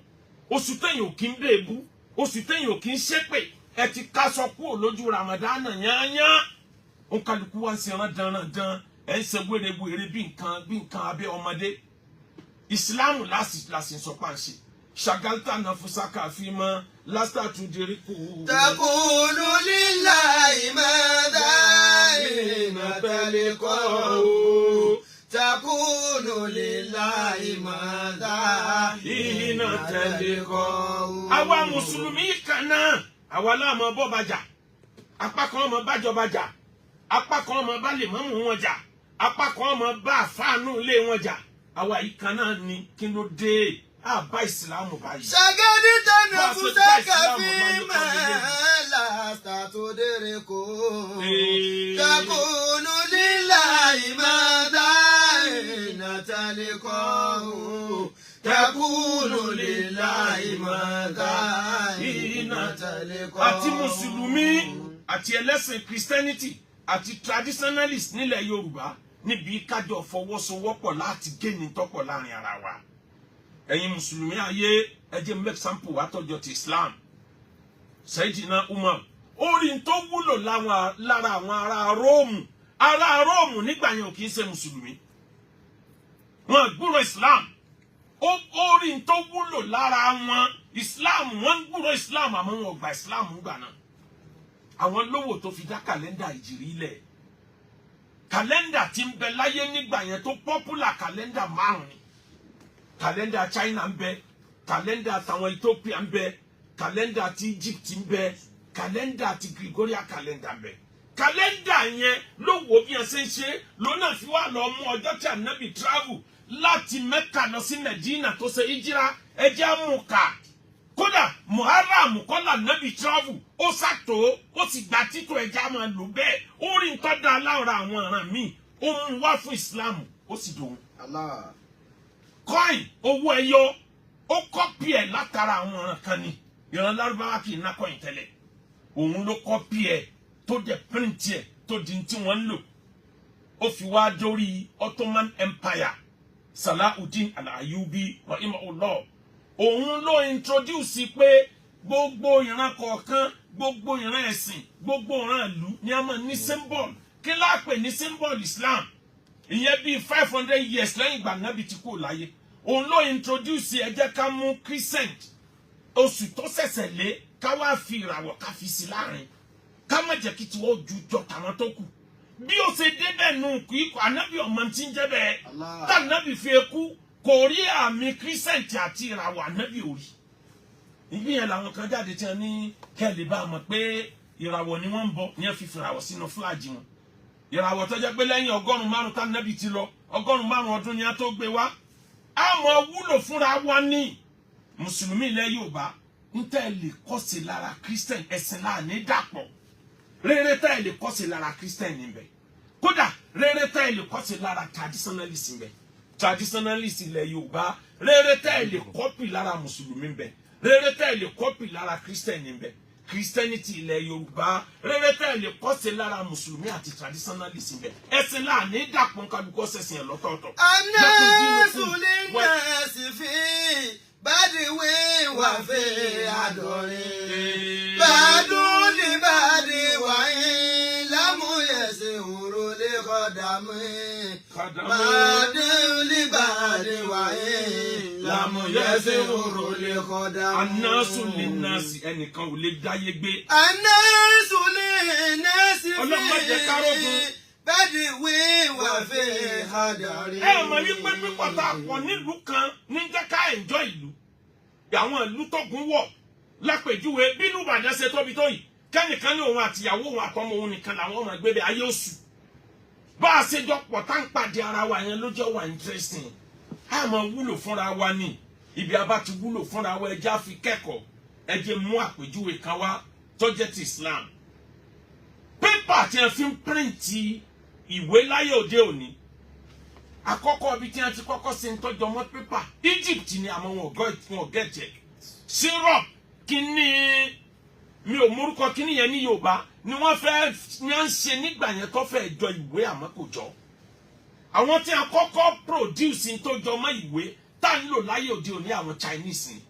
oṣù téèyàn ò kí ń bèébú, oṣù téèyàn ò kí ń ṣépè, ẹ ti kásọ kúrò lójú Ramadan yányán. Òǹkàlùkù wá ń ṣe rán dandan, ẹ ń ṣe wérewère bí nǹkan abẹ́ ọmọdé. Ìsìláàmù láti sọ páǹṣe شغلت نفسك فيما لست تدركه. تقول لله ماذا حين تلقاه، تقول لله ماذا حين تلقاه. Àwa mùsùlùmí kan náà, àwa láàmú bọ́ bàjà, apá kan ọmọ bájọba jà, apá kan ọmọ bá lè mọ́mú wọn jà, apá kan ọmọ bá àfáànù ilé wọn jà. Àwa yìí kan náà ni. Kí ló dé àbá ìsìlámù báyìí? شغلت Bá a ṣe bá نفسك ìsìlámù bá ló فيما kọ́ nílé. لست تدركه. Ee. تقول لله ماذا حين تلقاه، تقول لله ماذا حين تلقاه. Àti mùsùlùmí àti ẹlẹ́sìn Christianity àti traditionalist nílẹ̀ Yorùbá, níbi kájọ fọwọ́sowọ́pọ̀ láti géni tọ́pọ̀ láàrin ara wa. Ẹ̀yin mùsùlùmí ayé, ẹ jẹ́ make sample wa tọ́jọ́ ti Islam. Sayyidina Umar ó rí n tó wúlò lára àwọn ará Róòmù. Ará Róòmù nígbà yẹn ò kì í ṣe mùsùlùmí, wọn gbúrò Islam. Ó rí n tó wúlò lára wọn. Islam, wọn ń gbúrò Islam, àmọ́ wọn ò gba Islam gbà náà. Àwọn lówó tó fi dá kàlẹ́ndà ìjìrí lẹ̀. Kàlẹ́ndà tí ń bẹ láyé nígbà yẹn tó popular, kàlẹ́ndà márùn ni. Kàlẹ́ndà China ń bẹ, kàlẹ́ndà tàwọn Ethiopia ń bẹ, kàlẹ́ndà ti Egypt ń bẹ, kàlẹ́ndà ti Gregorian kàlẹ́ndà ń bẹ. Kàlẹ́ndà yẹn ló wò bí ẹ ṣe ń ṣe lónà fi wá lọ mú ọjọ́ tí Ànábì travel láti Mẹ́kà lọ sí Medina tó ṣe ìjìrá. Ẹjẹ́ àmúkà kódà Muharram kọ́lá Nábì travel, ó ṣàtò, ó sì gba títò, ẹja máa lò bẹ́ẹ̀. Ó rí nǹkan dá lára àwọn ọ̀ràn míì, ó mú wá fún Islam, ó sì dòun. Allah. Coin, owó ẹyọ, ó copy ẹ̀ látara àwọn ọ̀ràn kan ni. Ìran Lárúbáwá kì í ná coin tẹ́lẹ̀, òun ló copy ẹ̀ tó dẹ̀ print ẹ̀ tó di tí wọ́n ń lò. Ó fi wá dórí Ottoman Empire. Salahudeen Al-Ayubi rahimahullah, òun ló introduce pé gbogbo ìran kọ̀ọ̀kan, gbogbo ìran ẹ̀sìn, gbogbo ìran ìlú ni a máa ní symbol. Kí láà pè ní symbol Islam? Ìyẹn bíi 500 years lẹ́yìn ìgbà Nábì ti kú láyé, òun ló introduce ẹ jẹ́ ká mú crescent, oṣù tó ṣẹ̀ṣẹ̀ lé, ká wá fi ìràwọ̀ ká fi sí láàrin, ká má jẹ́ kí tiwọ́ ju jọ tàwọn tó kù. Bí ó ṣe débẹ̀ nù kí Ànábì ọmọ tí ń jẹ́ bẹ́ẹ̀. Allah. Tá Ànábì fi kú, kò rí àmì crescent àti ìràwọ̀, Ànábì ò rí. Ìgbín yẹn làwọn kan jáde tí wọn ní kẹ́lẹ́ bá a mọ̀ pé ìràwọ̀ ni wọ́n ń bọ ní ẹ fi fìràwọ̀ sínú flag wọn. Ìràwọ̀ tó jẹ́ pé lẹ́yìn 500 tá nẹ́bí ti lọ, 500 ọdún ni a tó gbé wá. A mọ̀ wúlò fúnra wa ní mùsùlùmí ilẹ̀ Yorùbá ń tẹ́ lè kọ́sí lára Christian. Ẹ̀sìn láàní dàpọ̀. Rere tẹ́ ẹ lè kọ́sí lára Christian níbẹ̀, kódà rere tẹ́ ẹ lè kọ́sí lára traditionalist níbẹ̀, traditionalist ilẹ̀ Yorùbá, rere tẹ́ ẹ lè copy lára mùsùlùmí níbẹ̀, rere tẹ́ ẹ lè copy lára Christian níbẹ̀, Christianity ilẹ̀ Yorùbá, rere tẹ́ ẹ lè kọ́sí lára mùsùlùmí àti traditionalist níbẹ̀. Ẹ̀sìn láàní dàpọ̀, kálukú ṣẹ̀sìn ẹ̀ lọ́tọ̀ọ̀tọ̀. الناس للناس في بدو وفي حضر بعض لبعض وإن لم يشعروا الخدم بعض لبعض وإن لم يشعروا الخدم. الناس للناس, ẹnìkan ò lè dáyé gbé. الناس للناس Ọlọ́run má jẹ́ ká rógun. في بدو وفي حضر. Ẹ mọ̀ wípé pípọ̀ tá a pọ̀ nílùú kan ní jẹ́ ká enjoy ìlú. Àwọn ìlú tógun wọ̀, lápèjúwe, bí ìlú Ìbàdàn ṣe tóbi tó yìí, kẹ́nìkan ní òun àtìyàwó òun àtọmọ òun nìkan làwọn ọmọ ẹgbẹ́ bẹ, ayé oṣù. Bá a ṣe jọ pọ̀ tá ń pàdé ara wa yẹn ló jẹ́ wà interesting. A máa wúlò fúnra wa ní ibi a bá ti wúlò fúnra wa. Ẹ jẹ́ á fi kẹ́kọ̀ọ́. Ẹ jẹ́ mú àpèjúwe kan wá tó jẹ́ ti Islam. Pépà tí a fi ń print ìwé láyé òde òní, àkọ́kọ́ ibi tí wọ́n ti kọ́kọ́ ṣe ń tọ́jú ọmọ pépà, Egypt ni. Àmọ́ wọn gẹ̀ẹ́tẹ̀ syrup kínní, mi ò mórúkọ kínní yẹn ní Yorùbá, ni wọ́n fẹ́ ní à ń ṣe nígbà yẹn tó fẹ́ jọ ìwé, àmọ́ kò jọ. Àwọn tí a kọ́kọ́ produce tó jọ mọ́ ìwé tá à ń lò láyé òde òní, àwọn Chinese ni.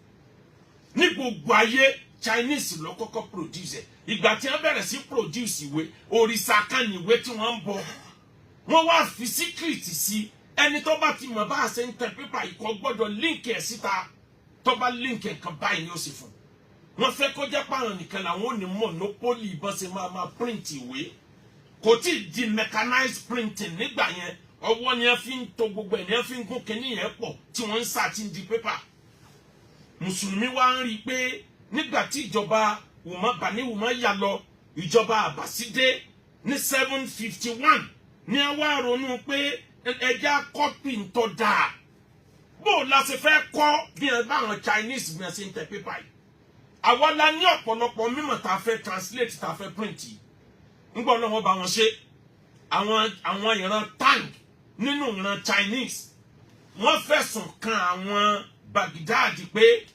Ní gbogbo ayé, Chinese ló kọ́kọ́ produce ẹ̀. Ìgbà tí wọ́n bẹ̀rẹ̀ sí produce ìwé, òrìṣà kan ní ìwé tí wọ́n ń bọ. Wọ́n wá fi secret sí: ẹni tó bá ti mọ̀ bá a ṣe ń tẹ pépà ikọ̀ gbọ́dọ̀ leak ẹ̀ síta. Tó bá leak ẹ̀ kan báyìí ni ó sì fún wọ́n fẹ́ kó jẹ́ pààrọ̀ nìkan làwọn ò ní monopoly bọ́n ṣe máa máa print ìwé. Kò tí ì di mechanized printing nígbà yẹn. Ọwọ́ ni wọ́n fi ń to gbogbo ẹ̀, ni wọ́n fi ń gún kinní yẹn pọ̀ tí wọ́n ń sà tí ń di pépà. Mùsùlùmí wa ń rí i pé nígbà tí ìjọba Bani Umayya lọ, ìjọba Àbàsídé ní 751, ní a wá ronú pé ẹja copy ń tọ́ dáa. Bó o la ṣe fẹ́ kọ́ bí ẹ bá àwọn Chinese bí wọ́n ṣe ń tẹ pépà yìí? Àwa la ní ọ̀pọ̀lọpọ̀ mímọ̀ tá a fẹ́ translate, tá a fẹ́ print yìí. Ńgbọ́n náà wọ́n bá wọn ṣe. Àwọn ìran Tang nínú ìran Chinese, wọ́n fẹ̀sùn kan àwọn Baghdad pé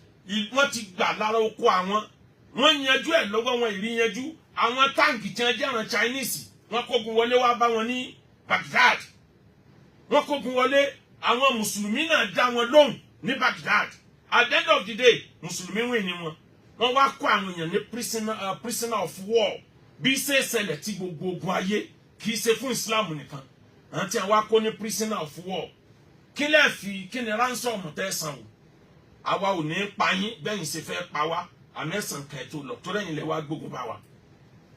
wọ́n ti gbà lára oko àwọn. Wọ́n yanjú ẹ̀ lọ́wọ́ wọn ìrí yanjú. Àwọn Tang tí wọ́n jẹ́ ìran Chinese, wọ́n kógun wọlé wá bá wọn ní Baghdad. Wọ́n kógun wọlé, àwọn mùsùlùmí náà dá wọn lóhùn ní Baghdad. At the end of the day, mùsùlùmí win ni wọn. Wọ́n wá kó àwọn èèyàn ní prisoner of war, bí ṣe ṣẹlẹ̀ tí gbogbo ogun ayé, kì í ṣe fún Islam nìkan. Àwọn tí wọ́n kó ní prisoner of war, kí lẹ́ẹ̀ fi kí ni ransom tẹ́ san o? Àwa ò ní pa yín bẹ́yìn ṣe fẹ́ pa wá, àmẹ́sàn kan ẹ̀ tó lọ tó lẹ́yìn lẹ́ wá gbógun bá wa.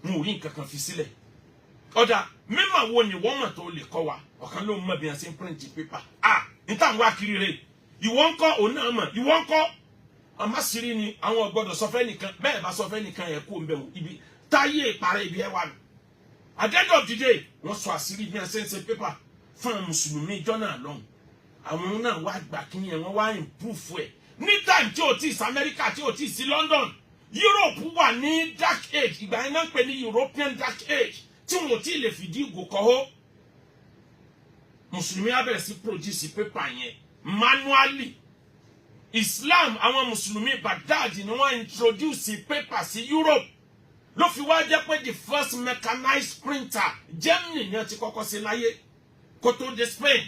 Wọn ò rí nǹkan kan fi sílẹ̀. Ọ̀dà mímọ̀ wo ni wọ́n mọ̀ tó lè kọ́ wa? Ọ̀kan ló ń mọ̀ bí wọ́n ṣe ń print paper. Ah, níta ń wá kiri rè. Ìwọ ń kọ́? Òun náà mọ̀. Ìwọ ń kọ́? Àmásìrí ni àwọn gbọ́dọ̀ sọ fẹ́ nìkan. Bẹ́ẹ̀ bá sọ fẹ́ nìkan yẹ kó ń bẹ̀ wò ibi táyé ìparẹ́ ibi ẹ̀ wà nù. At the end of the day, wọ́n sọ àṣírí bí wọ́n ṣe ń ṣe paper fún àwọn mùsùlùmí ìjọ náà lọ́hùn. Àwọn náà wá gbà kí ni ẹ̀, wọ́n wá improve ẹ̀ ní time tí ò tí ì sí Amẹ́ríkà, tí ò tí ì sí London. Europe wà ní dark age. Ìgbà yẹn náà ń pè ní European Dark Age, tí wọn ò tí ì lè fìdí ìgò kọ́ hó. Mùsùlùmí á bẹ̀rẹ̀ sí produce paper yẹn manually. Islam, àwọn mùsùlùmí Baghdad ni wọ́n introduce paper sí Europe. Ló fi wá jẹ́ pé the first mechanized printer, Germany ni wọ́n ti kọ́kọ́ ṣe láyé kó tó dé Spain.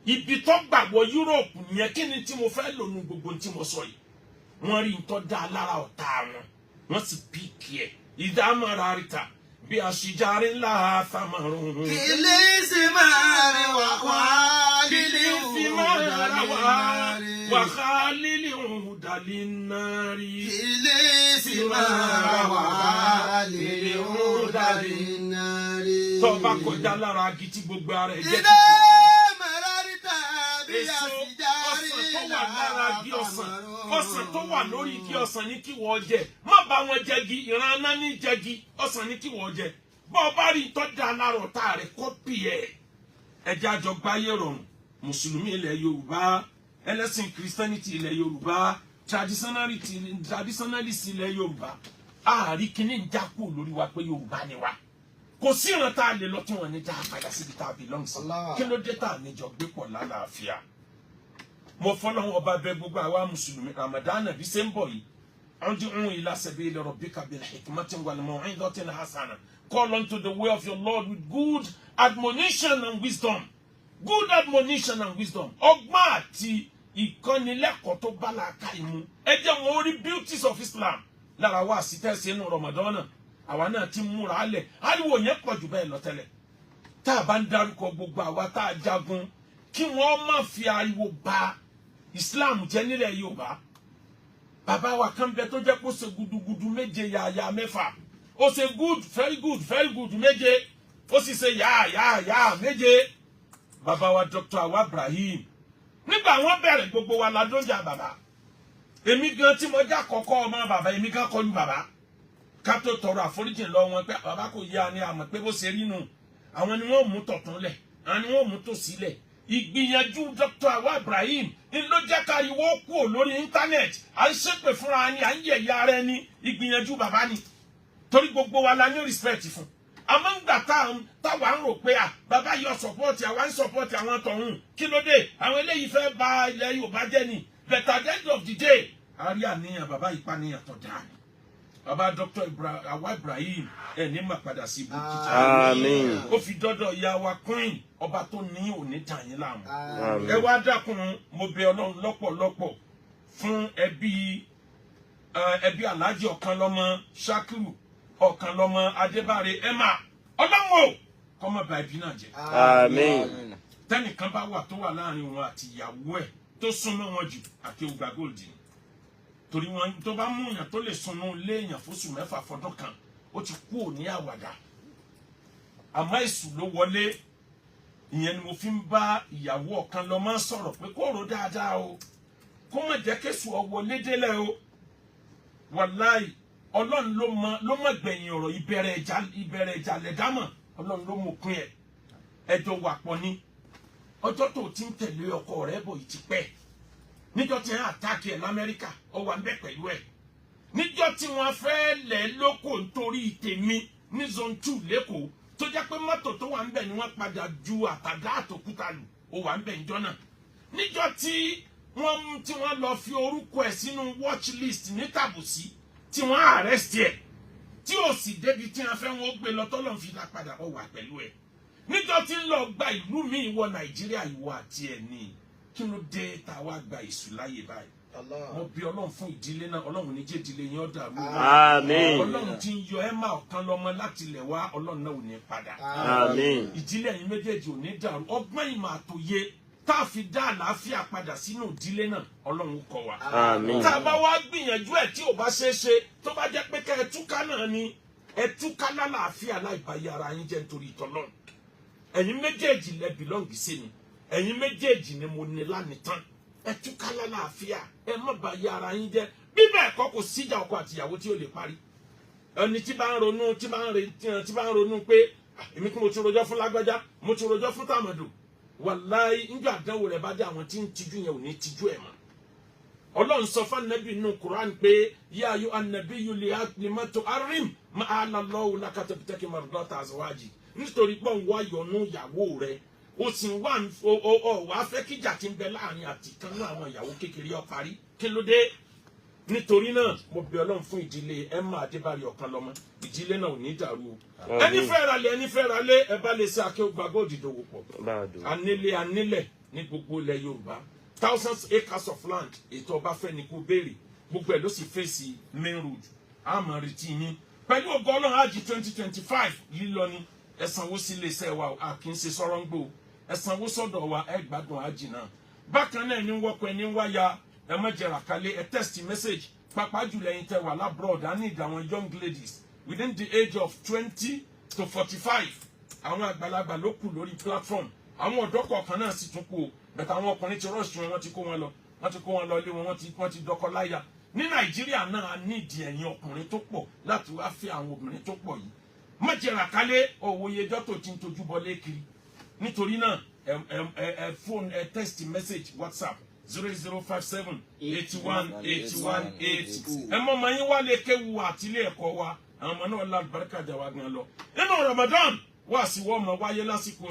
Ibi tó gbà wọ Europe yẹn, kí ni tí mo fẹ́ lò nu gbogbo tí mo sọ yìí? Wọ́n rí ntọ́ da lára ọ̀tá wọn, wọ́n sì pick ẹ̀. Ìdámọ̀ra ríta bí aṣíjáre ńlá famarun. Kìlì sì máa rí wà wá. Kìlì fi máa ra wá wàhálìlì òhùdàlì náà rí. Kìlì sì máa rà wá lílì òdàlì náà rí. Tó bá kọjá lára agi tí gbogbo ara ẹ̀ jẹ́ Ìdá màrárítà bí èso àṣìjárí ọsàn tó wà lára igi ọsàn, ọsàn tó wà lórí igi ọsàn ní kí wọ́n jẹ. Má bá wọn jẹgi. Ìran aná ní jẹgi. Ọsàn ní kí wọ́n jẹ. Bọ́ ọ bá rí ìtọ́jà alára ọ̀tá rẹ̀, copy ẹ̀. Ẹjẹ́ àjọ gbáyé rọrùn. Mùsùlùmí ilẹ̀ Yorùbá, ẹlẹ́sìn Christianity ilẹ̀ Yorùbá, traditionalist ilẹ̀ Yorùbá, àárí kínní ń já kúrò lórí wa pé Yorùbá ni wa. Kò sí ìran tá a lè lọ tí wọn ní dá a padà síbi tá a belong sí. Allah. Kí ló dé tá a níjọ gbé pọ̀ lálàáfíà? Mo fọlọ́run Ọba bẹ̀ gbogbo àwa mùsùlùmí. Ramadan bí ṣe ń bọ̀ yìí, ud'u ila sabili rabbika bil hikmati wal maw'izati hasana. Call unto the way of your Lord with good admonition and wisdom. Good admonition and wisdom, ọgbọ́n àti ìkọ́nilẹ́kọ̀ọ́ tó bá làákàyè mu. Ẹ jẹ́ wọn orí beauties of Islam lára wa sí tẹ́sí inú Ramadan. Àwa náà ti múra lẹ̀. Ariwo yẹn pọ̀ jù bẹ́ẹ̀ lọ tẹ́lẹ̀. Tá a bá ń darúkọ gbogbo àwa tá a jagun, kí wọ́n má fi ariwo ba Islam jẹ́ nílẹ̀ Yorùbá. Bàbá wa kan bẹ tó jẹ́ kó ṣe gudugudu méje, yàyà mẹ́fà. Ó ṣe good, very good, very good méje, ó sì ṣe yàyà yà méje. Bàbá wa Dr. Awa Ibrahim, nígbà wọ́n bẹ̀rẹ̀, gbogbo wa la dójà bàbá. Èmi gan tí mo já kọ́kọ́ ọmọ bàbá, èmi gan kọlu bàbá ká tó tọrọ àforíjì lọ wọn pé bàbá kò yá ni. Àmọ́ pé bó ṣe rí nù, àwọn ni wọ́n mú tọ̀tún lẹ̀, àwọn ni wọ́n mú tòsí lẹ̀. Ìgbìyànjú Dr. Awa Ibrahim ń ló jẹ́ káriwo kúrò lórí internet. À ń ṣépè fúnra ni, à ń yẹ̀yẹ́ ara ẹni. Ìgbìyànjú bàbá ni, torí gbogbo wa la ní respect fún. Àmọ́ ńgbà táwa ń rò pé à bàbá yọ support, àwa ń support àwọn tọ̀hún, kí ló dé? Àwọn eléyìí fẹ́ bà ilẹ̀ Yorùbá jẹ́ ni. But at the end of the day, a rí àníyàn bàbá yìí, pàníyàn tó dáa ni. Bàbá Dr. Awa Ibrahim, ẹ̀ ní mà padà sí ibú títí. Àmín. Ó fi dọ́dọ̀ ìyá wa queen ọba tó ní òní tàn yín láàmú. Àmín. Ẹ wá dákun, mo bẹ̀ Ọlọ́run lọ́pọ̀lọpọ̀ fún ẹbí Alhaji Ọ̀kanlọ́mọ Shakiru Ọ̀kanlọ́mọ Adébáre Emma. Ọlọ́run o, kọ́mọ bá ẹbí náà jẹ́. Àmín. Tẹnìkan bá wà tó wà láàrin òun àti ìyàwó ẹ̀ tó súnmọ́ wọn jù, àti ògbà gold ni, torí wọn tó bá mú èèyàn tó lè sunú léèyàn fóṣù 6 fọdún kan, ó ti kú òní àwàdà. Àmọ́ èṣù ló wọlé. Ìyẹn ni mo fi ń bá ìyàwó Ọ̀kanlọ́mọ sọ̀rọ̀ pé kó rò dáadáa o, kó má jẹ́ kéṣù ọ wọlé délẹ̀ o. Wàláì, Ọlọ́run ló mọ gbẹ̀yìn ọ̀rọ̀. Ìbẹ̀rẹ̀ ìjà lẹ̀dámọ̀, Ọlọ́run ló mọ òpin ẹ̀. Ẹjọ́ wà pọ̀ ní ọjọ́ tó ti ń tẹ̀lé ọkọ rẹ̀ bọ̀ yìí ti pẹ́. Níjọ́ tí wọ́n attack ẹ̀ l'Amẹ́ríkà, ó wà ń bẹ̀ pẹ̀lú ẹ̀. Níjọ́ tí wọ́n fẹ́ lẹ̀ lóko nítorí tèmi ní Zone 2 l'Ékòó, tó jẹ́ pé mọ́tò tó wà ń bẹ̀ ni wọ́n padà ju àtàdá àtòkúta lù, ó wà ń bẹ̀ níjọ́ náà. Níjọ́ tí wọ́n lọ fi orúkọ ẹ̀ sínú watch list ní tàbùsí, tí wọ́n arrest ẹ̀, tí ò sì débi tí wọ́n fẹ́ wọn ó gbé lọ, tọ́lọ́ fi dá padà, ó wà pẹ̀lú ẹ̀. Níjọ́ tí ń lọ gba ìlú míì wọ Nàìjíríà, ìwọ àti ẹ̀ ní. Kí ló dé tá a wá gba èṣù láàyè báyìí? Mo bí Ọlọ́run fún ìdílé náà. Ọlọ́run ní jẹ́ ìdílé yín ó dàrú. Àmín. Ọlọ́run tí ń yọ ẹ́ máa ọ̀kan lọ́mọ láti ilẹ̀ wá, Ọlọ́run náà ò ní padà. Àmín. Ìdílé ẹ̀yin méjèèjì ò ní dàrú. Ọgbọ́n, ìmọ̀ àtòye tá a fi dá àlàáfíà padà sínú ìdílé náà, Ọlọ́run kọ́ wa. Àmín. Tá a bá wá gbìyànjú ẹ̀ tí ò bá ṣeé ṣe, tó bá jẹ́ pé ká ẹ túká náà ni, ẹ túká lálàáfíà láì bá yára yín jẹ́ nítorí ìtọ́lọ́run. Ẹ̀yin méjèèjì lẹ belong sí mi, ẹ̀yin méjèèjì ni mo ní lánìtàn. Ẹ túká lálàáfíà, ẹ má bá yára yín jẹ́. Bí bẹ́ẹ̀ kọ́, kò síjà ọkọ àtìyàwó tí ò lè parí. Ẹni tí bá ń ronú, tí bá ń ronú pé, "Ah, èmi kí mo ti rojọ́ fún lágbájá, mo ti rojọ́ fún tàmọ̀dò," wàláì, níjọ́ àdánwò rẹ̀ bá dé, àwọn tí ń tijú yẹn ò ní tijú ẹ̀ mọ́. Ọlọ́run sọ fún anabi nínú Quran pé, ya ayu anabi yu lima tuharrim ma ahallallahu laka tabtaghi mardata azwaji. Nítorí pé òun wá yọnu ìyàwó rẹ̀, ó sì ń wá ọ wá fẹ́ kíjà tí ń bẹ láàrin àti kan náà àwọn ìyàwó kékeré ọ parí. Kí ló dé? Nítorí náà, mo bẹ̀ Ọlọ́run fún ìdílé Emma Adébárí Ọ̀kanlọ́mọ. Ìdílé náà ò ní dàrú o. Ẹni fẹ́ ra lé, ẹni fẹ́ ra lé, ẹ bá lè ṣe Akéwùgbà Gold ìdòwò pọ̀. Bá a dùn. Anílé, anílẹ̀ ní gbogbo ilẹ̀ Yorùbá, thousands acres of land. Ètò ọba fẹ́ ni kó béèrè, gbogbo ẹ̀ ló sì fèsì main road. A máa retí yín pẹ̀lú ògo Ọlọ́run. Ájì 2025 lílọ ni. Ẹ sanwó sí iléeṣẹ́ wa o, a kì í ṣe sọ̀rọ̀ ń gbò. Ẹ sanwó sọ́dọ̀ wa, ẹ gbádùn ájì náà. Bákan náà, ẹni ń wọ́pọ̀, ẹni ń wáya, ẹ má jẹrà kálé, ẹ text message. Pàápàá jùlọ ẹ̀yin tẹ́ wà l'abroad, I need àwọn young ladies within the age of 20 to 45. Àwọn àgbàlagbà ló kù lórí platform, àwọn ọ̀dọ́ kọ̀ọ̀kan náà sì tún kú o. Bẹ̀tẹ̀ àwọn ọkùnrin ti rush wọn, wọ́n ti kó wọn lọ, wọ́n ti kó wọn lọ ilé wọn, wọ́n ti dọ́kọ láyà. Ní Nàìjíríà náà, a nídìí ẹ̀yin ọkùnrin tó pọ̀ láti wá fẹ́ àwọn obìnrin tó pọ̀ yìí. Má jẹrà kálé òwò iyejọ́ tó ti ń tojú bọlé kiri. Nítorí náà, ẹ phone, ẹ text message, WhatsApp 08057 81 81 8. Ẹ mọ ọmọ yín wá lè kéwu àti ilé ẹ̀kọ́ wa. Àwọn ọmọ náà lálùbáríkà jà wá gan lọ. Nínú Ramadan, wá sí wọ́n ọmọ wáyé lásìkò.